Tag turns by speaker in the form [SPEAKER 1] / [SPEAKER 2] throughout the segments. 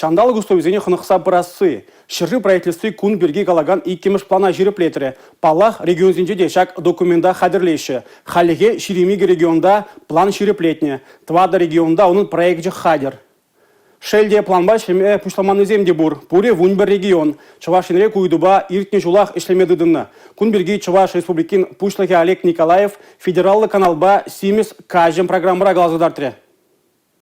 [SPEAKER 1] Ҫанталӑк условийӗсене хӑнӑхса пырасси. Ҫӗршыв Правительстви кун пирки калакан иккӗмӗш плана ҫирӗплетрӗ. Паллах, регионсенче те ҫак документа хатӗрлеҫҫӗ. Хальлӗхе 22 регионта план ҫирӗплетнӗ, 4 регионта унӑн проекчӗ хатӗр. Шел те, планпа ӗҫлеме пуҫламаннисем те пур. Пурӗ 11 регион. Чӑваш Енре ку ыйтупа иртнӗ ҫулах ӗҫлеме тытӑннӑ. Кун пирки Чӑваш Республикин Пуҫлӑхӗ Олег Николаев федераллӑ каналпа «Симӗс каҫӑм» программӑра каласа кӑтартрӗ.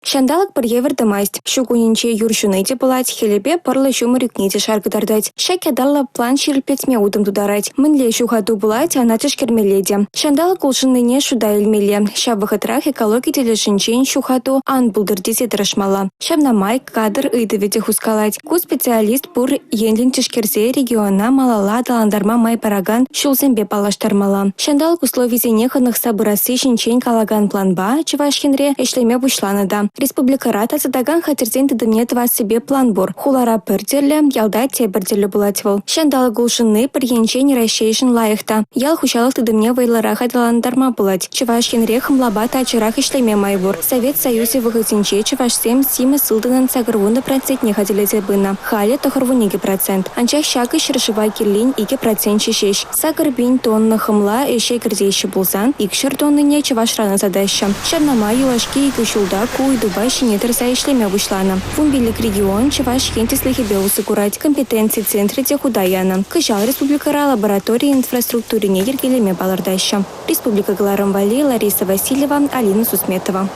[SPEAKER 2] Ҫанталӑк пӗр евӗр тӑмасть. Ҫу кунӗнче юр ҫуни те пулать, хӗлӗпе пӑрлӑ ҫумӑр ӳкни те шар кӑтартать. Ҫак ятарлӑ план ҫирӗплетме утӑм тутарать. Мӗнле ҫухату пулать, ӑна тишкермелле те. Ҫанталӑк улшӑннине шута илмелле. Ҫав вӑхӑтрах экологи тӗлӗшӗнчен ҫухату ан пултӑр тесе тӑрӑшмалла. Ҫавна май кадр ыйтӑвӗ те хускалать. Ку специалист пур енлӗн тишкерсе региона малалла аталантарма май паракан ҫулсемпе паллаштармалла. Ҫанталӑк условисене хӑнӑхса пырасси ҫинчен калакан планпа Чӑваш Енре ӗҫлеме пуҫланӑ та. Республикӑра тасатакан хатӗрсен тытӑмне тӑвассипе план пур. Хулара пӗр тӗрлӗ, ялта тепӗр тӗрлӗ пулать вӑл. Ҫанталӑк улшӑнни пӗр енчен Раҫҫейшӗн лайӑх та. Ял хуҫалӑх тытӑмне вӑйлӑрах аталантарма пулать. Чӑваш Енре хӑмлапа тачӑрах ӗҫлеме май пур. Совет Союзӗ вӑхӑтӗнче чӑвашсем симӗс ылтӑнӑн 80 процентне хатӗрлесе пынӑ, халӗ 92 процент. Анчах ҫакӑ ҫӗршыва кирлин 2 проценчӗ ҫеҫ. 8000 тонна хӑмла ӗҫе кӗртеҫҫӗ пулсан, 200 тоннине Чӑвашран ӑсатаҫҫӗ. Ҫавна май юлашки икӗ ҫулта ку ыйтупа ҫине тӑрса ӗҫлеме пуҫланӑ. 15 регион Чӑваш Ен тӗслӗхӗпе усӑ курать. Компетенци центрӗ те хута янӑ. Кӑҫал республикӑра лаборатори инфраструктурине йӗркелеме палӑртаҫҫӗ. Республика кӑларӑм валли Лариса Васильева, Алина Сусметова.